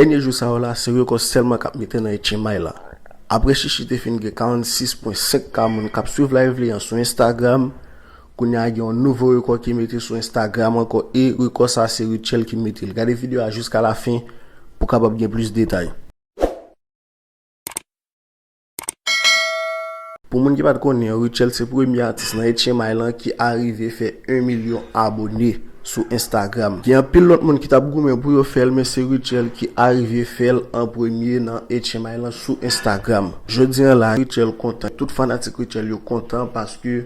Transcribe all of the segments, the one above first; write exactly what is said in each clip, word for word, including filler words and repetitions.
Dènye jou sa yo la, se rekò sèlman k ap mete nan H M I la. Apre Chichi te fin gen karannsis pwen senk K moun k ap swiv live li an sou Instagram, kounye a gen yon nouvo rekò ki mete sou Instagram ankò, e rekò sa se Rutshelle ki mete l. Gade videyo a jiska lafen pou w kapab gen plis detay. Pou moun ki pa t konnen, Rutshelle se premye atis nan H M I lan ki arive fè yon milyon abone sou Instagram. Gen anpil lòt moun ki t ap goumen pou yo fè l, men se Rutshelle ki arive fè l an premye nan H M I lan sou Instagram. Jodi an la, Rutshelle kontan. Tout fanatik Rutshelle yo kontan paske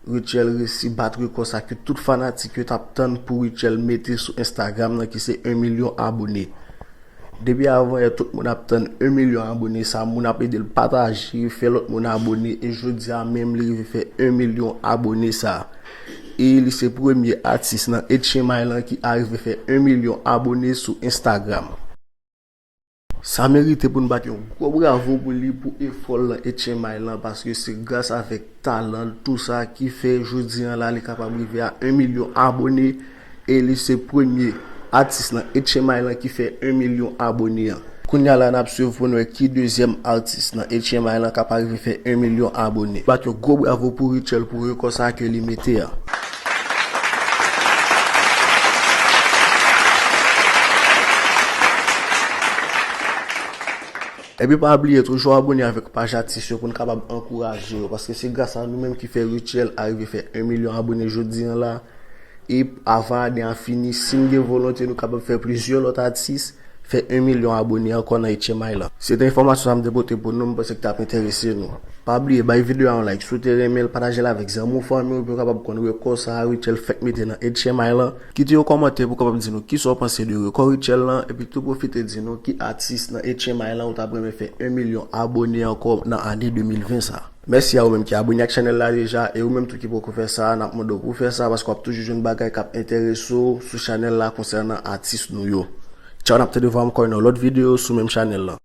Rutshelle resi bat rekò sa ke tout fanatik yo t ap tann pou Rutshelle mete sou Instagram nan, ki se yon milyon abone. Depi avan yè, tout moun ap tann yon milyon abone sa, moun ap ede l pataje, fè lòt moun abone, e jodi a menm li rive fè yon milyon abone sa. E li se premye atis nan H M I lan ki arive fè yon milyon abone sou Instagram. Sa merite pou n bat yon gwo bravo pou li pou efò l nan H M I lan, paske se gras avèk talan l, tou sa ki fè jodi an la li kapab rive a yon milyon abone, e li se premye atis nan H M I lan ki fè yon milyon abone an. Kounye a la n ap swiv pou n wè ki dezyèm atis nan H M I lan k ap arive fè yon milyon abone. Bat yon gwo bravo pou Rutshelle pou rekò sa ke li mete a. Epi pa bliye toujou abone avèk paj atis yo pou n kapab ankouraje yo, paske se gras a nou menm ki fè Rutshelle arive fè yon milyon abone jodi an la. E avan ane a fini, si n gen volonte, nou kapab fè plizyè lòt atis fè yon milyon abone ankò nan H M I lan. Se te enfòmasyon sa m te pote pou nou, m panse ki t ap enterese nou. Pa bliye bay videyo a yon like si w te renmen l, pataje l avèk zanmi w, fanmi w, pou yo kapab konn rekò sa a Rutshelle fèk mete nan H M I lan. Kite yon kòmantè pou w kapab di nou kisa w panse de rekò Rutshelle lan, epi tou pwofite di nou ki atis nan H M I lan ou t ap renmen fè yon milyon abone ankò nan ane de mil ven sa. Mèsi a ou menm ki abone ak chanèl la deja, e ou menm tou ki poko fè sa, n ap mande w pou w fè sa, paske w ap toujou jwenn bagay k ap enterese w sou chanèl la konsènan atis nou yo. Tchaw, n ap tande vwa ankò nan lòt videyo sou menm chanèl lan.